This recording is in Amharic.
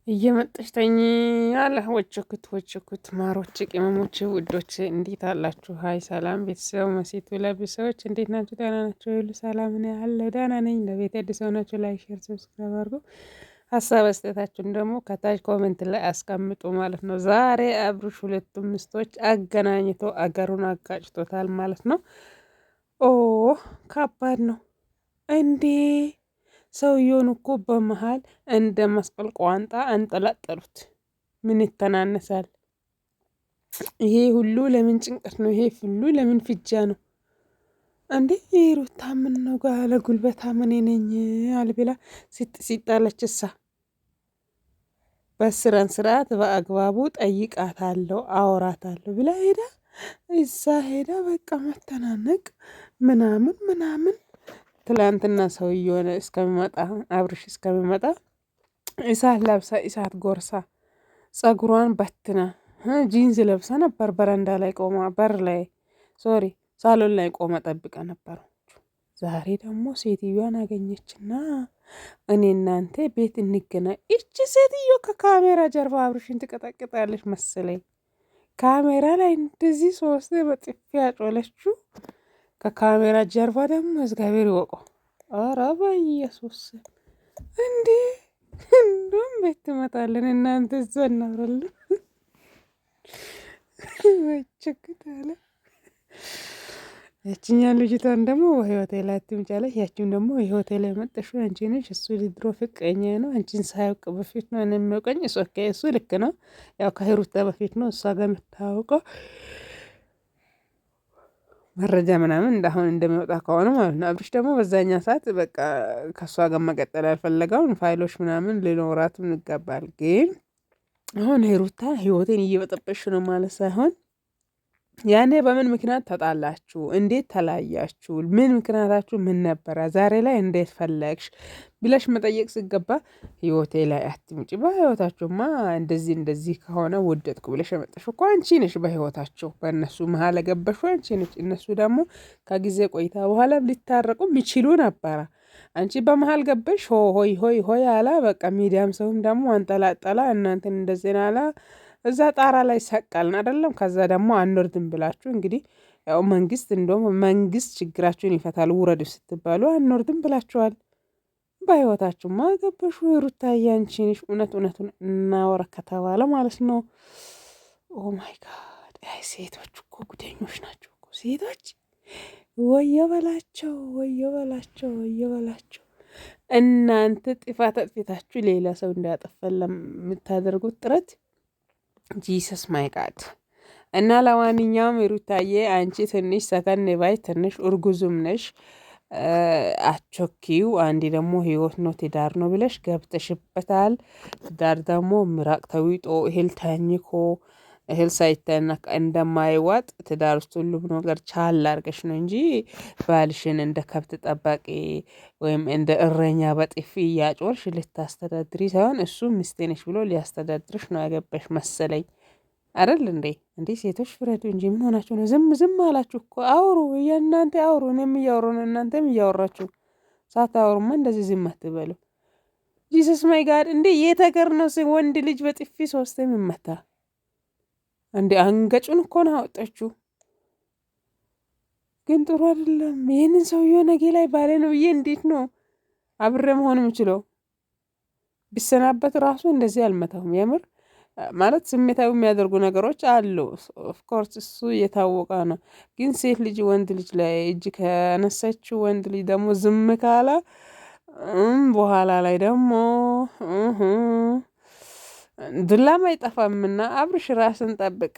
እየመጣሽ ተኝ አለ። ወቸኩት ወቸኩት ማሮች፣ ቅመሞች፣ ውዶች እንዴት አላችሁ? Hi ሰላም ቤተሰብ መሴቱ ለብሰዎች እንዴት ናችሁ? ደህና ናቸው ሁሉ ሰላም ነው ያለ ደህና ነኝ። ለቤት አዲስ ሆናችሁ like፣ share፣ subscribe አድርጉ። ሀሳብ አስተያየታችሁን ደግሞ ከታች comment ላይ አስቀምጡ ማለት ነው። ዛሬ አብርሽ ሁለቱም ሚስቶች አገናኝቶ አገሩን አጋጭቶታል ማለት ነው። ኦ ከባድ ነው እንዴ! ሰውየውን እኮ በመሀል እንደ መስቀል ቋንጣ አንጠላጠሉት። ምን ይተናነሳል? ይሄ ሁሉ ለምን ጭንቀት ነው? ይሄ ሁሉ ለምን ፍጃ ነው እንዴ? ሩታ ምን ነው ጋለ ጉልበታ ምን ነኝ አልቤላ ሲጣለች እሳ በስረን ስርዓት በአግባቡ ጠይቃታለሁ አወራታለሁ ብላ ሄዳ እዛ ሄዳ በቃ መተናነቅ ምናምን ምናምን ትላንትና ሰውየው እስከሚመጣ አብርሽ እስከሚመጣ እሳት ለብሳ እሳት ጎርሳ ጸጉሯን በትና ጂንስ ለብሳ ነበር። በረንዳ ላይ ቆማ በር ላይ sorry ሳሎን ላይ ቆማ ጠብቃ ነበር። ዛሬ ደግሞ ሴትዮዋን አገኘችና እኔ እናንተ ቤት እንገናኝ። እቺ ሴትዮ ከካሜራ ጀርባ አብርሽን ትቀጠቅጣለች መሰለኝ። ካሜራ ላይ እንደዚህ ሶስት በጥፊ ያጮለችው ከካሜራ ጀርባ ደግሞ እግዚአብሔር ይወቀው። ኧረ በኢየሱስ እንዴ! እንደውም ቤት ትመጣለን እናንተ እዛ እናወራለን። ወቸግታለ ያችኛ ልጅቷን ደግሞ በህይወቴ ላይ አትምጫለች። ያችን ደግሞ ህይወቴ ላይ መጠሹ አንቺ ነሽ። እሱ ድሮ ፍቅረኛ ነው። አንቺን ሳያውቅ በፊት ነው የሚያውቀኝ። እሱ okay፣ እሱ ልክ ነው። ያው ከሂሩታ በፊት ነው እሷ ጋር የምታውቀው መረጃ ምናምን እንዳሁን እንደሚወጣ ከሆነ ማለት ነው። አብርሽ ደግሞ በዛኛ ሰዓት በቃ ከእሷ ጋር መቀጠል ያልፈለገውን ፋይሎች ምናምን ሊኖራትም ይገባል። ግን አሁን ሩታ ህይወቴን እየበጠበሽ ነው ማለት ሳይሆን ያኔ በምን ምክንያት ተጣላችሁ? እንዴት ተለያያችሁ? ምን ምክንያታችሁ ምን ነበረ? ዛሬ ላይ እንዴት ፈለግሽ ብለሽ መጠየቅ ሲገባ ህይወቴ ላይ አትምጪ፣ በህይወታችሁማ እንደዚህ እንደዚህ ከሆነ ወደድኩ ብለሽ የመጣሽ እኮ አንቺ ነሽ። በህይወታቸው በእነሱ መሀል የገባሽው አንቺ ነሽ። እነሱ ደግሞ ከጊዜ ቆይታ በኋላ ሊታረቁ የሚችሉ ነበረ። አንቺ በመሀል ገበሽ ሆይ ሆይ ሆይ አላ በቃ ሚዲያም ሰውም ደግሞ አንጠላጠላ እናንተን እንደዚህ አላ እዛ ጣራ ላይ ሰቀልን አይደለም። ከዛ ደግሞ አንወርድም ብላችሁ እንግዲህ ያው መንግስት እንደውም መንግስት ችግራችሁን ይፈታል ውረዱ ስትባሉ አንወርድም ብላችኋል። በህይወታችሁ ማገበሹ ሩታዬ አንቺ ነሽ። እውነት እውነቱን እናወራ ከተባለ ማለት ነው። Oh my God! አይ ሴቶች እኮ ጉደኞች ናቸው እኮ ሴቶች። ወዮ በላቸው፣ ወዮ በላቸው፣ ወዮ በላቸው። እናንተ ጥፋት አጥፍታችሁ ሌላ ሰው እንዳያጠፋ ለምታደርጉት ጥረት Jesus my God። እና ለማንኛውም ሩታዬ አንቺ ትንሽ ሰከን ባይ፣ ትንሽ እርጉዝም ነሽ፣ አቾኪው አንዴ ደግሞ ህይወት ነው ትዳር ነው ብለሽ ገብተሽበታል። ትዳር ደግሞ ምራቅ ተዊጦ እህል ታኝኮ እህል ሳይተነካ እንደማይዋጥ ትዳር ውስጥ ሁሉም ነገር ቻል አድርገሽ ነው እንጂ ባልሽን እንደ ከብት ጠባቂ ወይም እንደ እረኛ በጥፊ እያጮርሽ ልታስተዳድሪ ሳይሆን እሱ ሚስቴ ነሽ ብሎ ሊያስተዳድርሽ ነው ያገባሽ መሰለኝ። አይደል እንዴ? እንዴ ሴቶች ፍረዱ እንጂ ምን ሆናችሁ ነው? ዝም ዝም አላችሁ እኮ። አውሩ፣ እናንተ አውሩ። እኔም እያወሩ ነው፣ እናንተም እያወራችሁ። ሳታወሩማ እንደዚህ ዝም አትበሉ። Jesus my God! እንዴ የት ሀገር ነው ወንድ ልጅ በጥፊ ሶስት የሚመታ? እንዴ አንገጩን እኮ ነው አወጣችሁ። ግን ጥሩ አይደለም። ይህንን ሰውዬው ነገ ላይ ባሌ ነው ብዬ እንዴት ነው አብሬ መሆን የምችለው? ቢሰናበት ራሱ እንደዚህ አልመታሁም። የምር ማለት ስሜታዊ የሚያደርጉ ነገሮች አሉ። Of course እሱ እየታወቀ ነው። ግን ሴት ልጅ ወንድ ልጅ ላይ እጅ ከነሳችው ወንድ ልጅ ደግሞ ዝም ካለ በኋላ ላይ ደግሞ ዱላም አይጠፋምና አብርሽ ራስን ጠብቅ።